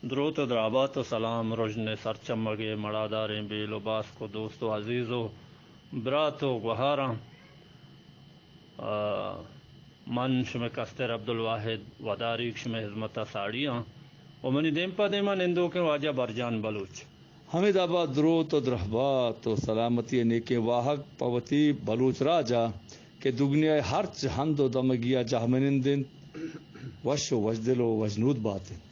دروت ءُ درھبات ءُ سلام رژن ءِ سرچمگ ءِ مڑاداریں بیل ءُ باسک ءُ دوست ءُ عزیز ءُ برات ءُ گوھاراں۔ آ، من شمئے کستر عبدالواحد وداریگ شمئے ہزمت ءَ ساڑی آں ءُ منی دیم پہ دیم ءَ نندوکیں واجہ برجان بلوچ۔ ہمے داب ءَ دروت ءُ درھبات ءُ سلامتی ءِ نیکیں واھگ پہ وتی بلوچ راج ءَ کہ دگنیا ءِ ہرچ ہند ءُ دمگی ءَ جاہ منند انت، وش ءُ وشدل ءُ وشنود بات انت۔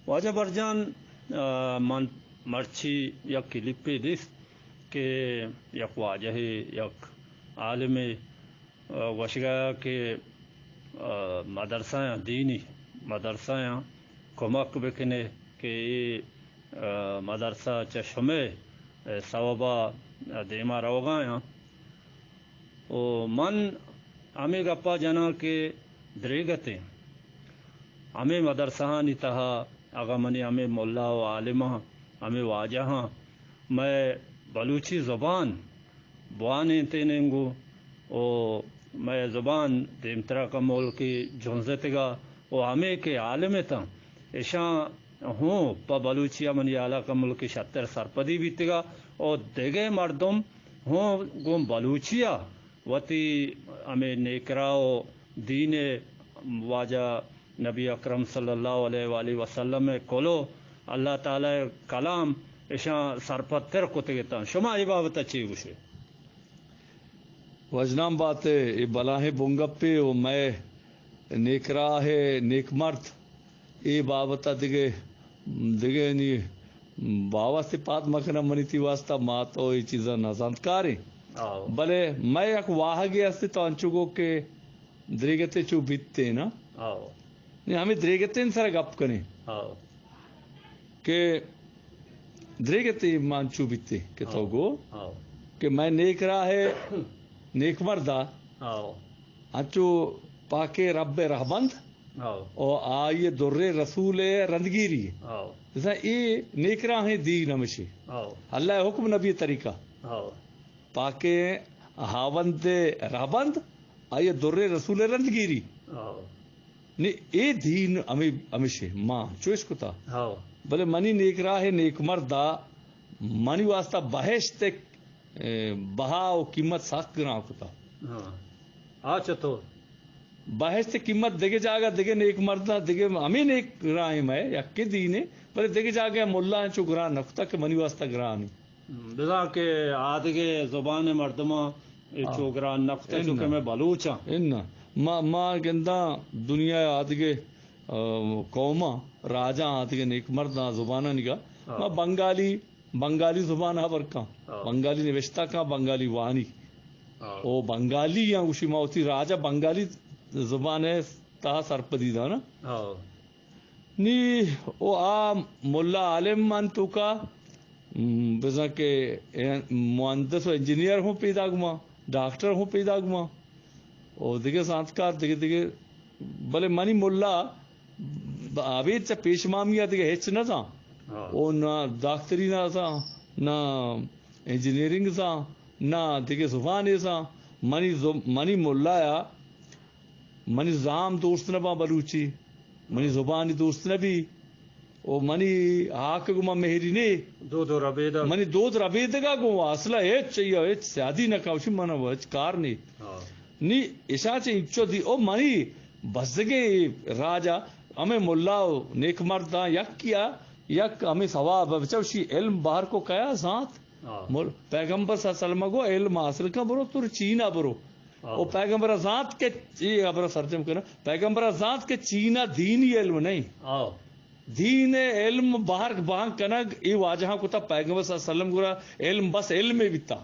واجہ برجان، آ، من مرچی یک کلپے دیست کہ یک واجہے، یک عالمے، آ، گوشگ ءَ کہ، آ، مدرسہ آں، دینی مدرسہ آں کمک بکنے کہ اے، آ، مدرسہ چہ شمئے، آ، سوب ءَ دیما روگ ءَ آں۔ ءُ من ہمے گپ ءَ جناں کہ دریگتیں ہمے مدرسہانی تہا اگاں منی ہمے ملا ءُ عالماں، ہمے واجہاں مئے بلوچی زبان بوانینتیں انگو ءُ مئے زبان دیمترا کمولکے جنزتگا ءُ ہمے کہ عالم اتاں، اشاں ہوں پہ بلوچی ءَ منی ہیالا کمولکے شتر سرپدی بیتگا ءُ دگہ مردم ہوں گوں بلوچی ءَ وتی ہمے نیکراہ ءُ دین ءِ، واجہ نبی اکرم صلی اللہ علیہ وآلہ وسلم ءِ کلو، اللہ تعالی ءِ کلام اشاں سرپدتر کتگ اتاں۔ شما اے بابت ءَ چے گوشے؟ وژنام بات ئے، اے بلاہیں بنگپے ءُ مئے نیکراہ ءِ نیکمرد اے بابت ءَ دگہ، دگہ نی باوستے پاد مکناں، منی تئی واسطہ ما تو اے چیزاں نزانتکاریں۔ آؤ۔ بلے مئے یک واہگے است، تو انچو گو کہ دریگتے چو بیتیں نا۔ آؤ۔ نی ہمے دریگتیں سر گپ کنیں۔ آؤ۔ کہ دریگتے ما انچو بیتیں کہ تو آؤ۔ گو آؤ۔ کہ مئے نیکراہ ءِ نیکمردا آؤ۔ انچو پاکیں رب ءِ رہبند ہو۔ او آئی ءِ دریں رسول ءِ رندگیری۔ ہو۔ بزاں اے نیکراہیں دین ہمیشی۔ ہو۔ اللہ ءِ حکم، نبی ءِ طریقہ۔ ہو۔ پاکیں ہاوند ءِ رہبند، آئی ءِ دریں رسول ءِ رندگیری۔ ہو۔ نی اے دین ہمے، ہمیشی ما چوش کتا۔ ہو۔ بلے منی نیکراہ ءِ نیکمردا منی واسطہ بہشت ءِ اے، بہا و قیمت سخت گران کتا۔ ہاں۔ آ چطور؟ بہشت قیمت دگہ جاگہ، دگہ نیک مرداں، دگہ ہمے نیک راہیں مئے، یکے دینے، بلے دگہ جاگہ ملا انچو گران نہ کتا کہ منی واسطہ گرانی۔ ہم، بزاں کہ آدگہ زبان مردماں اے ہاں۔ چو گران نہ کتا، اناں۔ چونکہ مئے بلوچاں۔ اناں۔ ما، ما گنداں دنیا آدگہ، آ، قوماں، راجاں آدگہ نیک مرداں زباناں نگاہ۔ ہاں۔ ما بنگالی، بنگالی زبان ہبر کن، ہاں۔ بنگالی نوشتہ کن، بنگالی وانی۔ ہاں۔ او بنگالی آں، گوشی ما وتی راج ء بنگالی زبان ء تہا سرپدی دانا۔ ہاں۔ نی او آ ملا عالم من توکا، م، بزاں کہ مہندس و انجینئر ہوں پیداک ما، ڈاکٹر ہوں پیداک ما۔ او دگہ زانتکار دگہ دگہ، بلے منی ملا ابید چہ پیشمامی ء دگہ ہچ نہ زان۔ ہاں۔ او نہ داکتری نہ زان، نہ انجینئرنگ زان، نہ دگہ زبانے زان۔ منی زب-، منی ملا ء منی زام دوست نہ باں بلوچی، منی زبانی دوست نہ بی۔ او منی ہاک گما مہری نے۔ دود و ربیدگ۔ منی دود ربیدگا گوں اصلا ہچ یا ہچ سیادی نہ کاوشی، من ہچ کار نے۔ ہاں۔ نی اشاں چہ انچو دی، او منی بزگیں راجا ہمے ملا و نیک مرداں یکیا یک ہمے ثواب بچوشی علم بہر کو کیا زانت۔ ہاں۔ مول-، پیغمبر صلی اللہ علیہ وسلم گو علم حاصل کن برو، تر چینا برو۔ ہاں۔ او پیغمبر زانت کہ اے خبر سرجم کرنا، پیغمبر زانت کہ چینا دینی علم نہیں۔ ہاں۔ دین علم بہر بہن کنگ، اے واجہاں کتا پیغمبر صلی اللہ علیہ وسلم گورا علم بس علم بیتا۔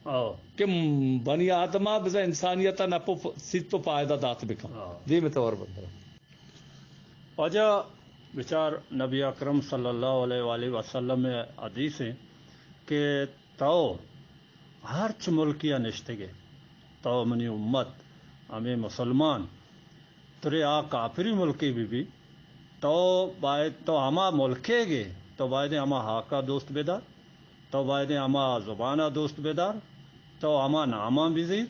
ہاں۔ کہ بنی آدم بزا انسانیت نپ و ف-، سیت و فائدہ دات بکن۔ ہاں۔ دیم تور بندر۔ واجہ بچار، نبی اکرم صلی اللہ علیہ وآلہ وسلم ء حدیث ہیں کہ تو ہرچ ملکی ء نشتگے، تو منی امت، ہمے مسلمان، ترے آ کافری ملکے بہ بی، تو باید، تو ہما ملکے گے، تو باید ہما ہاکا دوست بدار۔ تو بایدیں ہما زبان ء دوست بدار، تو ہما ناماں بزیر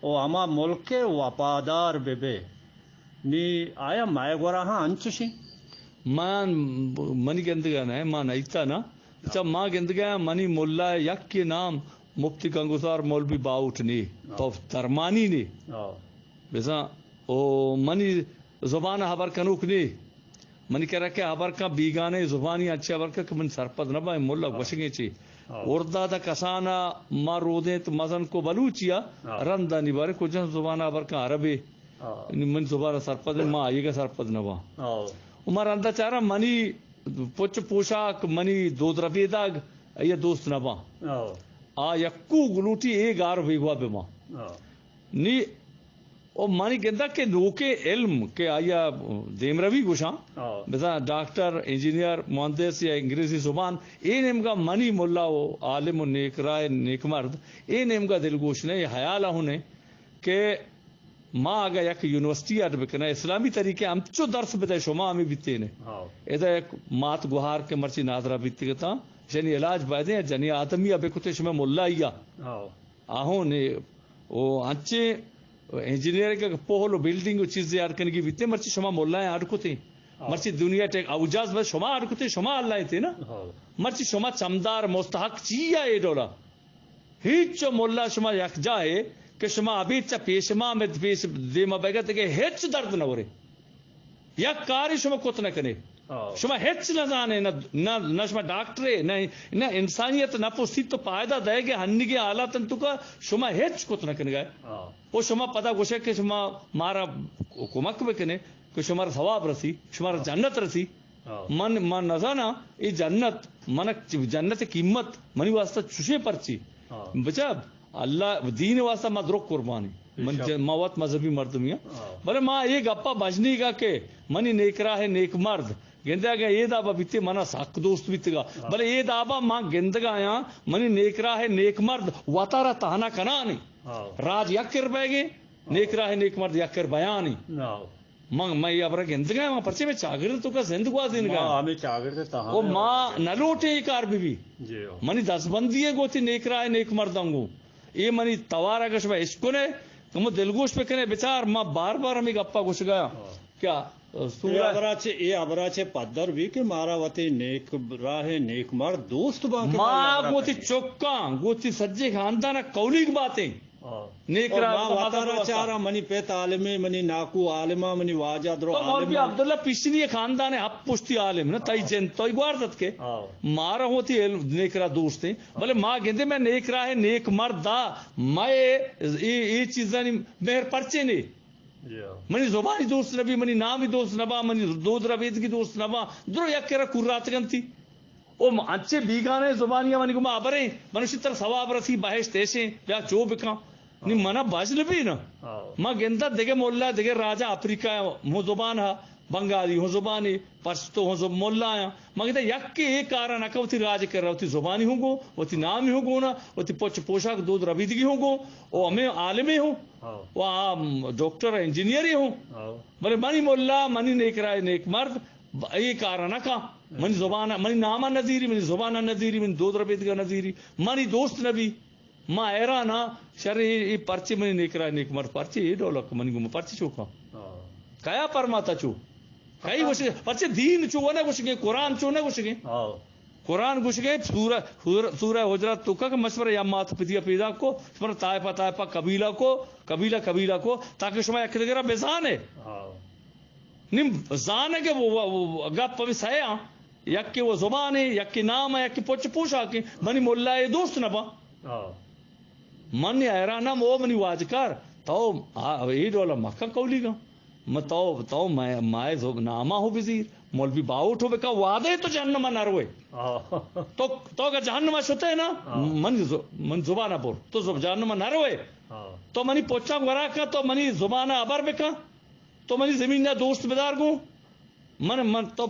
و ہما ملک ء وپادار ببے۔ نی آیا مئے گورا ہاں انچشیں؟ من، منی گندگا نہ، ما نئیتا نہ۔ اچھا، ما گندگا منی ملا یکی نام مفتی گنگوزار مولوی باہوٹ نی، ہاں۔ تو درمانی نی۔ ہاں۔ بزاں او منی زبان ہبر کنوک نی۔ منی کرا کہ ہبر کن بیگانے زبانی انچے ہبر کن کہ من سرپد نہ باں، ملا ہاں۔ گوشگیں چی۔ ہاں۔ اردادا کسانا ما رودینت مزن کو بلوچیا، ہاں۔ رندانی بارے کجا زبان ہبر کن عربی۔ ہاں۔ نی من زبان سرپد، ما آئیگا سرپد نہ باں۔ ہاں۔ و ما رندا چارا منی پچ پوشاک، منی دود ربیدگ، آئیا دوست نہ باں۔ ہاں۔ آ یکو گلوٹی اے گار بیگواہ بہ باں۔ ہاں۔ نی او منی گندگ کہ نوکیں علم کہ آئیا دیمروی گوشاں، ہاں۔ بزاں ڈاکٹر، انجینئر، مہندس یا انگریزی زبان، اے نیمگا منی ملا و عالم و نیک راہ، نیک مرد، اے نیمگا دلگوش نہ، اے حیال ہوں نہ کہ ما اگہ یک یونیورسٹی اڈ بکناں، اسلامی طریقے ہمچو درس بدئے، شما ہمے بیتینے۔ ہاں۔ ادا یک مات گوہار کہ مرچی نادرا بیتگتاں، اشانی علاج بایدیں، جنی آدمی ء بکتے شما ملائی ء۔ ہاں۔ آہوں نے، او انچیں انجینئرنگ ء پوہل و بلڈنگ و چیزے اڈ کنگی بیتے، مرچی شما ملائیں اڈ کتے۔ ہاں۔ مرچی دنیا ٹیک اوجاز بس شما اڈ کتے، شما اللہ تے نا۔ ہاں۔ مرچی شما چمدار مستحق چی یا اے ڈولا؟ ہیچ ملا شما یک جاہے کہ شما ابید چہ پیش ما مد پیش دیما بیگت کہ ہچ درد نہ ورے۔ یک کاری شما کت نہ کنے۔ ہاں۔ شما ہچ نہ زانے، نہ، نہ، نہ شما ڈاکٹرے، نہ، نہ انسانیت، نہ پستی تو پائدہ دئے گے ہنگے حالات انتو کا شما ہچ کت نہ کنگا۔ ہاں۔ او شما پدا گوشے کہ شما مارا کمک بکنے کہ شمارا ثواب رسی، شمارا ہاں۔ جنت رسی۔ ہاں۔ من، من نزاناں، اے جنت، من جنت قیمت منی واسطہ چوشیں پرچی۔ ہاں۔ بچا، اللہ دین واسطہ ما درو قربانی۔ بے من شک۔ ج-، ما وت مذہبی مردمی ہاں۔ ہاں۔ بلے ما اے گپا بجنیگا کہ منی نیک راہ نیک مرد گندے اگہ اے دابا بیتے منا سک دوست بیتگا۔ ہاں۔ بلے اے دابا ما گندگا آیاں منی نیک راہ نیک مرد وتارا تہنا کنانی۔ ہاں۔ راج یک کر بیگے، نیک راہ نیک مرد یک کر بیانی۔ ہاں۔ من، من اے ہبرا گندگا آں، من پرچے مئے چاگرد توکا زند گوازینگا آں۔ ما ہمے چاگرد تہا او ما نہ لوٹیں اے کار بہ بی۔ جی ہو۔ منی دزبندی اے گوں وتی نیک راہ نیک مرداں گوں۔ اے منی توار اگہ شما اشکنے، تو من دلگوش بکنے، بچار، ما بار بار ہمے گپا گوشگا آں۔ ہاں۔ کیا، اے سورہ ہبرا چے، اے ہبرا چے پدر بی کہ مارا وتی نیک راہ نیک مرد دوست باں کہ ما ما اے ہبرا گوں وتی کنیں۔ چکاں، گوں وتی سجے خاندانا کولیگ باتیں۔ ہاں۔ نیک او راہ ما وتارا چاراں، منی پت عالمے، منی ناکو عالما، منی واجہ درو تو مولوی عالما۔ عبداللہ پیشنی خاندان ہپ پشتی عالم نہ، تئی ہاں۔ جند، تئی گوارزت کے۔ ہاں۔ مارا ہوتی علم نیک راہ دوستیں، بلے ما گندے مئے نیک راہ نیک مرد دا، مئے اے، اے چیزانی مہر پرچے نے۔ جی ہاں۔ منی زبانی دوست نبی، منی نامی دوست نبا، منی دود ربیدگی دوست نبا، درو یک کرا کراتگنتی۔ او م-، انچیں بیگانہ زبانی ء منی گوما ہبریں، منوشی ترا ثواب رسی، بہشت ایشیں، بیا چو بکن۔ نی ہاں۔ منا بج نہ بی نا۔ ہاں۔ ما گندہ دگہ ملا، دگہ راجا افریقہ ہوں زبان ہا، بنگالی ہوں زبانی، پشتو ہوں زب-، ملا آیاں۔ ما گندہ یکے اے کارا نہ کن، وتی راج کرا، وتی زبانی ہوں گو، وتی نامی ہوں گو نا، وتی پچ پوشاک دود ربیدگی ہوں گو، او ہمیں عالمے ہوں، ہاں۔ و آ ڈاکٹر انجینئرے ہوں۔ ہاں۔ بلے منی ملا، منی نیک رائے نیک مرد، ب-، اے کار نہ کن۔ منی زبان، منی نام نزیری، منی زبان نزیری، منی دود ربیدگا نزیری، منی دوست نبی۔ ما حیران ہاں، شر اے، اے پرچے منی نیکرا نیک مرد پرچے اے ڈولک منی گوما پرچے چوکا؟ ہاں۔ کیا پرماتا چو؟ کئی گوشگے، پرچے دین چو نہ گوشگے، قرآن چو نہ گوشگے۔ ہاں۔ قرآن گوشگے سورہ، سورہ، سورہ حجرات توکا کہ مشورہ یا مات پتیا پیدا کو، شمارا طائفہ طائفہ قبیلہ کو، قبیلہ قبیلہ کو، تاکہ شما یک دگرا بزانے۔ ہاں۔ نیم زانگ ء و-، و-، و-، گپ ہمے سئے آں، یکے و زبانے، یکے نام ء، یکے پچ پوشاکیں، منی ملا ء دوست نہ باں۔ ہاں۔ من حیران ہم او منی واجکار، تو آ، اے ڈولا مکہ کولیگاں۔ من تو، تو مئے، مئے زب-، ناما ہو بزیر، مولوی باہوٹ ہو بکا، وعدے تو جہنم ء نہ روئے۔ ہاں۔ تو، تو اگر جہنم ء شتے نا، ہاں۔ من ز-، من زبان ء بر، تو زب-، جہنم ء نہ روئے۔ ہاں۔ تو منی پچاں گورا کن، تو منی زبان ء ہبر بکن۔ تو منی زمین ء دوست بدار گوں۔ من، من تو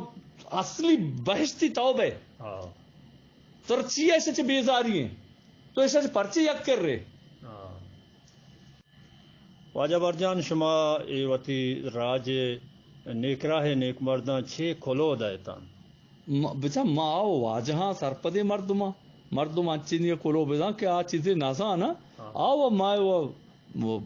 اصلی بہشتی تو بئے۔ ہاں۔ ترا چی ایسے چہ بیزاری ہیں؟ تو ایسے چہ پرچے یک کر رہے؟ ہاں۔ واجہ برجان، شما اے وتی راج نیکراہ نیک مرداں چے کلو دایتان؟ م-، بچا ما و واجہاں سرپدیں مردماں، مردم انچنی کلو بداں کہ آ چیزے نزاناں، ہاں۔ آ و ما و، و،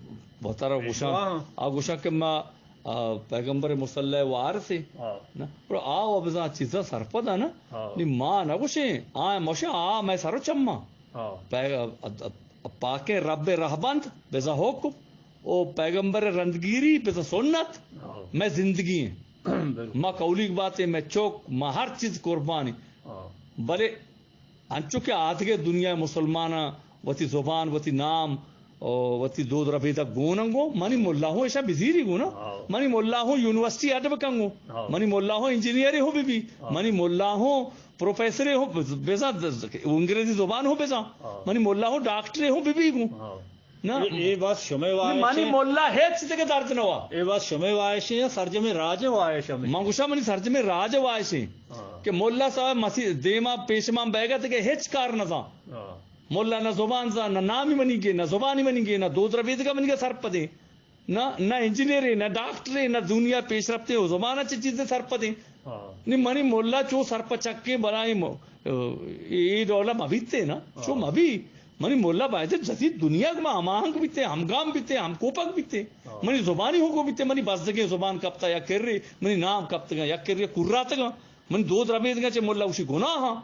وترا گوشاں، ہاں۔ آ گوشاں کہ ما آ، پیغمبر مصلی وارث ایں۔ ہاں۔ نا، پر آ و بزاں چیزاں سرپد اَں نا۔ ہاں۔ نی ما نہ گوشیں، آ موشے آ مئے سر و چماں۔ ہاں۔ پے-، ا-، ا-، ا-، پاکیں رب رہبند بزاں حکم، او پیغمبر رندگیری بزاں سنت، ہاں۔ مئے زندگی ایں۔ بالکل۔ ما کولیگ باتیں، مئے چوک، ما ہر چیز قربانی۔ ہاں۔ بلے انچو کہ آدگہ دنیا ءِ مسلماناں وتی زبان، وتی نام، او وتی دود ربیدگ گون اَں گوں، منی ملا ہوں ایشاں بزیری گوں نا۔ ہاں۔ منی ملا ہوں یونیورسٹی اڈ بکن گوں۔ ہاں۔ منی ملا ہوں انجینئرے ہوں بہ بی۔ ہاں۔ منی ملا ہوں پروفیسرے ہوں بزاں، انگریزی زبان ہوں بزاں۔ ہاں۔ منی ملا ہوں ڈاکٹرے ہوں بہ بی گوں۔ ہاں۔ نا۔ اے، اے بس شمئے واہش منی ایں؟ ملا ہچ دگہ درد نہ وا۔ اے بس شمئے واہش ایں یا سرجمیں راج ءِ واہش ایں؟ من گوشاں منی سرجمیں راج ءِ واہش ایں۔ ہاں۔ کہ ملا صاحب مسیح دیما پیش من بیگا دگہ ہچ کار نہ زان۔ ہاں۔ ملا نہ زبان زان، نہ نامی منی گے، نہ زبانی منی گے، نہ دود ربیدگا منی گے سرپدیں۔ نہ، نہ انجینئرے، نہ ڈاکٹرے، نہ دنیا پیش رفتیں و زبان چہ چیزے سرپدیں۔ ہاں۔ نی منی ملا چو سرپچکیں بلائیں م-، اے، اے ڈولا مبیتے نا، چو ہاں۔ مبی۔ منی ملا باید جدید دنیا کہ ما ہماہنگ بیتے، ہمگام بیتے، ہمکوپگ بیتے۔ ہاں۔ منی زبانی ہوں گو بیتے، منی بزگیں زبان کپتا یا کرے، منی نام کپتگاں یا کرے کراتگاں۔ منی دود ربیدگاں چہ ملا گوشی گناہاں۔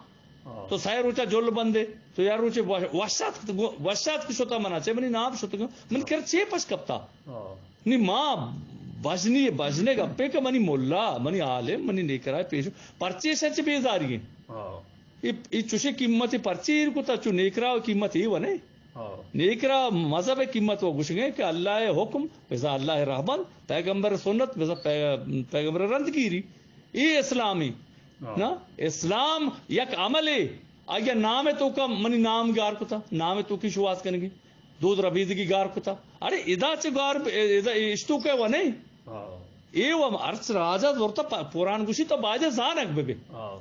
ہاں۔ تو سئے روچا جل بندے، تو یا روچے وش-، وشات، وشات کہ شتا منا، چہ منی نام شتگاں، منی کر چے پش کپتا؟ ہاں۔ نی ما بژنی، بژنے گپے کہ منی ملا، منی عالم، منی نیکرائے پیش، پرچے شچ بیزاری ایں۔ ہاں۔ اے، اے چوشیں قیمتے پرچے ایر کتا، چو نیکرا و قیمت اے و نئے۔ ہاں۔ نیکرا مذہب ءِ قیمت و گوشگیں کہ اللہ ءِ حکم، بزاں اللہ ءِ رہبند، پیغمبر ءِ سنت، بزاں پے-، پیغمبر ءِ رندگیری۔ اے اسلام ایں۔ ہاں۔ نا، اسلام یک عملے، آئی ءِ نام ءِ توکا منی نام گار کتا، نام ءِ توکی شوہاز کنگی، دود ربیدگی گار کتا۔ اڑے ادا چہ گار، ادا اشتوکے و نئے۔ ہاں۔ اے و ہرچ راجا زورتا پ-، پوران گوشی تو باید زانگ ببے۔ ہاں۔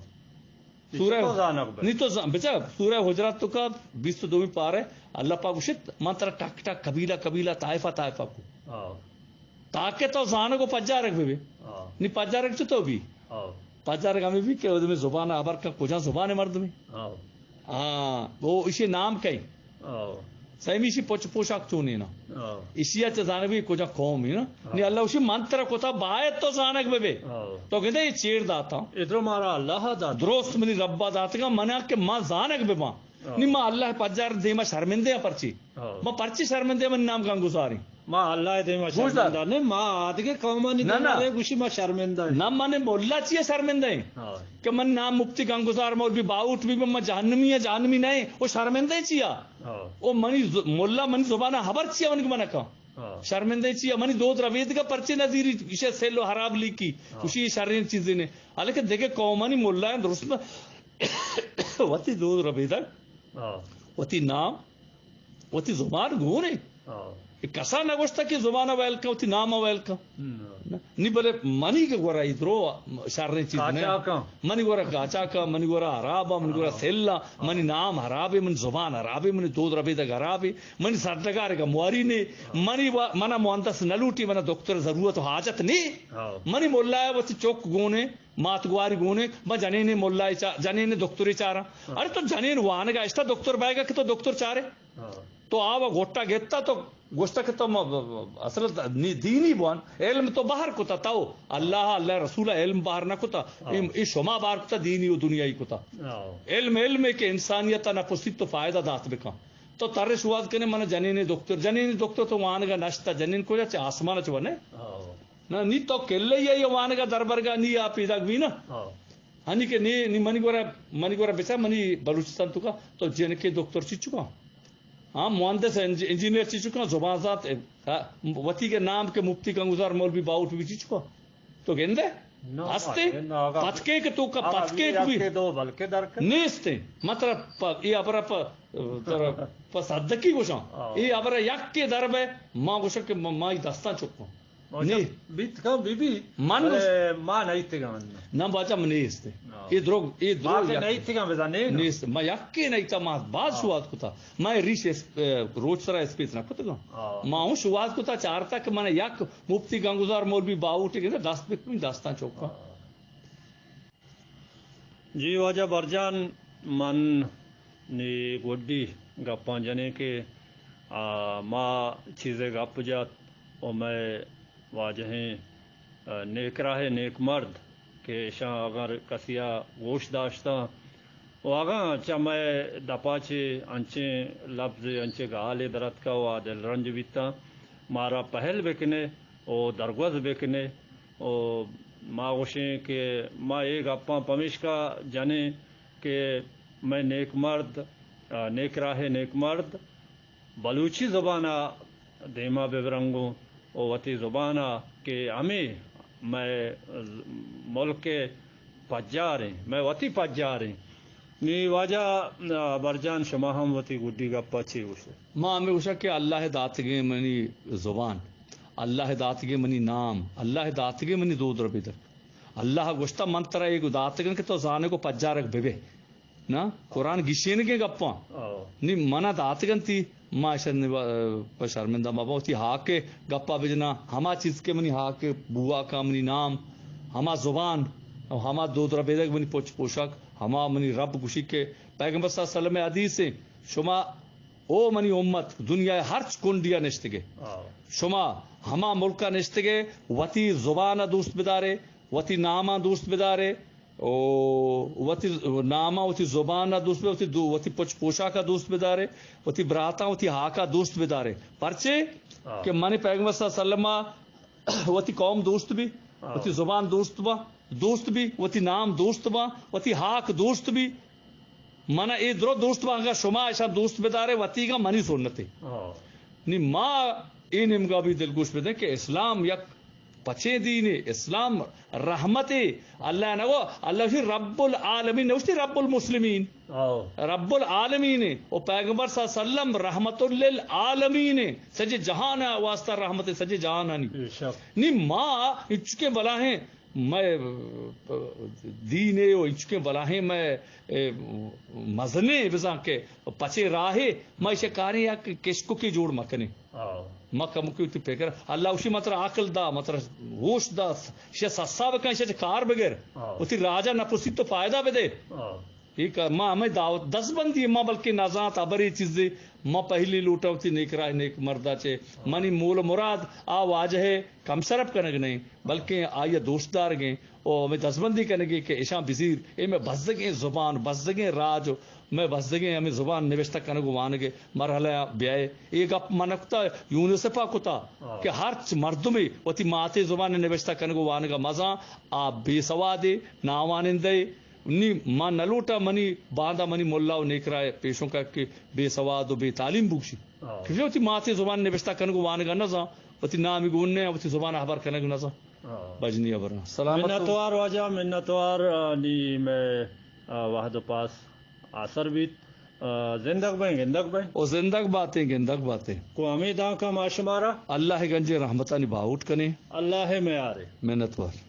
سورہ، تو زانگ بہ۔ نی تو زان-، بچا، سورہ حجرات توکا بیست و دومی پارے، اللہ پاک گوشت، من ترا ٹک ٹک، قبیلہ قبیلہ، طائفہ طائفہ کو۔ ہاں۔ تاکہ تو زانگ و پجارگ بہ بے۔ ہاں۔ نی پجارگ چتو بی؟ ہاں۔ پجارگ ہمیں بی کہ ادمی زبان ہبر کا، کجا زبان مردمی۔ ہاں۔ ہاں، وہ اسی نام کئی۔ ہاں۔ سیمی اشی پچ پوشاک چونی نا۔ ہاں۔ اشی چہ زانگ بی کجا قوم ہی نا۔ ہاں۔ نی اللہ اشی من ترا کتا باید تو زانگ بہ بے۔ ہاں۔ تو گندے یہ چیر داتا۔ ادرو مارا اللہ دات۔ درست منی ربا داتگا منا کہ ما زانگ بہ باں۔ ہاں۔ نی ما اللہ پجار دیما شرمندے ہیں پرچی۔ ہاں۔ ما پرچی شرمندے ہیں، من نام گنگزاری۔ ما اللہ دیما گوش دار۔ شرمندہ نے، ما آدگے قومانی نہ، دیما نہ۔ رے گوشی ما شرمندہ ہیں۔ نہ من ملا چیئے شرمندہ ہیں۔ ہاں۔ کہ من نام مفتی گنگزار مولوی باہوٹ بی، ما جہنمی ہیں، جہنمی نہیں، وہ شرمندہ چیا؟ ہاں۔ او منی ز-، ملا منی زبان ہبر چیا من من کا؟ ہاں۔ شرمندہ چیا؟ منی دود رویدگا پرچے نظیری، اسے سیل و حراب لیکی، ہاں۔ اسی شرین چیزیں نے۔ حالانکہ دیگه قومانی ملا ہیں درست نہ۔ وتی دود رویدگ، ہاں۔ وتی نام، وتی زبان گون ہے۔ ہاں۔ اے کسا نہ گوشتا کہ زبان ویل کا، وتی نام ویل کا۔ نہ۔ نی بلے منی کہ گورا ادرو شریں چیز نہ۔ قاچاقاں۔ منی گورا قاچاقاں، منی گورا حرابا، منی گورا ہاں۔ سلا، ہاں۔ منی نام حرابے، منی زبان حرابے، منی دود ربیدگ حرابے، منی سرڈگار کا مواری نے، ہاں۔ منی وا-، منا مہندس نہ لوٹی، منا دکتر ضرورت و حاجت نے۔ ہاں۔ منی ملا وتی چوک گونے، مات گواری گونے، ما جنین ملا چا-، جنین دکتر چارا۔ ہاں۔ ارے تو جنین وانگا اشتا دکتر بایگا کہ تو دکتر چارے۔ ہاں۔ تو آ و گھٹا گتا تو گوشتا کہ تو م-، اصل نی-، دینی بوان، علم تو بہر کتا تو، اللہ، اللہ رسول علم بہر نہ کتا، ہاں۔ اے، اے شما بہر کتا، دینی و دنیائی کتا۔ ہاں۔ علم علم ہے کہ انسانیت نہ پسیت تو فائدہ دات بکا۔ تو ترش واز کنے من جنین دکتر، جنین دکتر تو وانگا نشتا، جنین کجا چہ آسمان چ ونے؟ ہاں۔ نہ، نی تو کلے یا وانگا دربرگا نی آ پیداک بی نا۔ ہاں۔ ہنی کہ نی، نی منی گورا، منی گورا بچا منی بلوچستان تو کا، تو جنکے دکتر چی چکا؟ ہاں، مہندس انج-، انجینئر چی چکا، زبان زانت، ہاں، وتی کے نام کے مفتی کنگزار مولوی باہوٹ بی چی چکا؟ تو گندے؟ نہ، ہستے؟ نہ، آگا۔ پتکے کہ تو کا آگا، پتکے بھی بھی۔ یکے دو بلکہ در کن۔ نیستے۔ مطلب، پ-، یہ ابرا پ-، تر-، پ صدقی گوشاں۔ ہاں۔ یہ ابرا یک کے در بے، ما گوشاں کہ ما، ما دستان چکا۔ نی۔ بیت کن بی بی۔ من بلے ما نیتگا من۔ نہ باجا من نیست۔ ہاں۔ اے دروگ، اے دروگ ما کہ یک۔ نیتگا بزانے نا۔ نیست۔ ما یکے نیتا، ما باز ہاں۔ شوات کتا۔ ما ریش اس-، اے، روچ سرا اسپیت نہ کتگا۔ ہاں۔ ما ہوں شوات کتا چارتا کہ من یک مفتی گنگزار مولوی باہوٹے کہ دست بکن، دستان چوکا۔ ہاں۔ جی واجہ برجان، من نی گڈی گپاں جنیں کہ، آ، ما چیزے گپ جات و مئے واجہیں نیکراہ نیک مرد کہ اشاں اگر کسیا گوش داشتاں و اگاں چہ مئے دپا چہ انچیں لبز، انچیں گالے دراتکا و آ دلرنج بیتاں، مارا پہل بکنے و درگوز بکنے و ما گوشیں کہ ما اے گپاں پمیشکا جنیں کہ مئے نیک مرد، آ، نیکراہ نیک مرد بلوچی زبان ء دیما بہ برنگوں و وتی زبان ء کہ ہمے مئے ملک ء پجار ایں، مئے وتی پجار ایں۔ نی واجہ، آ، برجان، شما ہم وتی گڈی گپ ء چی گوشے؟ ما ہمے گوشاں کہ اللہ ء داتگیں منی زبان، اللہ ء داتگیں منی نام، اللہ ء داتگیں منی دود ربیدگ۔ اللہ ء گوشتہ من ترا اے داتگاں کہ تو زانگ و پجارگ بہ بے۔ نا، قرآن گشینگیں گپاں۔ آ۔ نی منا داتگ انتی، ما اشاں نوا-، پہ شرمندہ مباں، وتی ہاک ء گپا بجناں، ہما چیز کہ منی ہاک ء بوہاکاں، منی نام، ہما زبان، ہما دود ربیدگ، منی پچ پوشاک، ہما منی رب گوشی کہ پیغمبر صلی اللہ علیہ وسلم ء حدیث ایں، شما او منی امت، دنیا ء ہرچ کنڈیا نشتگے، آ۔ شما ہما ملکا نشتگے، وتی زبان ء دوست بدارے، وتی ناماں دوست بدارے، او وتی ناماں، وتی زبان ء دوست بہ، وتی دو-، وتی پچ پوشاک ء دوست بدارے، وتی براتاں، وتی ہاک ء دوست بدارے۔ پرچے؟ آ۔ کہ من پیغمبر صلی اللہ علیہ وسلم ء وتی قوم دوست بی، آ۔ وتی زبان دوست با، دوست بی، وتی نام دوست با، وتی ہاک دوست بی۔ من اے درو دوست با، اگاں شما اشاں دوست بدارے، وتیگاں منی سنتے۔ آ۔ نی ما اے نیمگا بھی دلگوش بدیں کہ اسلام یک پچیں دینے، اسلام رحمتے۔ اللہ نہ گو، اللہ گوشتی رب العالمین، نہ گوشتی رب المسلمین۔ آؤ۔ رب العالمین و پیغمبر صلی اللہ علیہ وسلم رحمت للعالمین، سجے جہان واسطہ رحمت، سجے جہانانی۔ بے شک۔ نی ما انچکیں بلاہیں مئے دین ء و انچکیں بلاہیں مئے، اے، مزنیں بزاں کہ پچے راہے ما ایشی کاریں یک کشککے جوڑ مکنیں۔ آ۔ ما کمکے وتی پکر، اللہ وشی متر عقل دا، متر ہوش دا، شے سسا بکن، شے کار بگر۔ آ۔ وتی راجا نپرسی تو فائدہ بدے۔ آ۔ اے کہ ما ہمے دعوت دزبندی ما بلکہ نزانت ہبرے چیزے، ما پہلی لوٹا وتی نیک راہ نیک مردا چے۔ منی مول و مراد آ واجہ ء کم شرپ کنگ نہ انت، بلکیں آئی ء دوست دارگ انت و ہمے دزبندی کنگی کہ اشاں بزیر، اے مئے بزگیں زبان، بزگیں راج و مئے بزگیں ہمے زبان نبشتہ کنگ و وانگ ء مرحلہ ء بیائے۔ اے گپ من نہ کتا، یونیسف ء کتا کہ ہرچ مردمے وتی ماتے زبان نبشتہ کنگ و وانگ ء مزاں، آ بے سوادے، ناوانندہ ء، نی ما نہ لوٹا منی باندا منی ملا و نیکرا پیشوں کا کہ بے سواد و بے تعلیم بوشی۔ آ۔ کہ وتی ماتے زبان نبشتہ کنگ و وانگ ء نہ زان، وتی نامی گون نہ، وتی زبان ء ہبر کنگ نہ زان۔ آ۔ بجنی ہبر نہ۔ سلامت۔ منتوار واجہ، منتوار، آ، نی مئے، آ، وہد و پاس آسر بیت۔ آ، زندگ بیں، گندگ بیں۔ او زندگ باتیں، گندگ باتیں۔ کو ہمے دانکا ما شمارا اللہ ء گنجیں رحمتانی باہوٹ کنیں۔ اللہ ء میارے۔ منتوار۔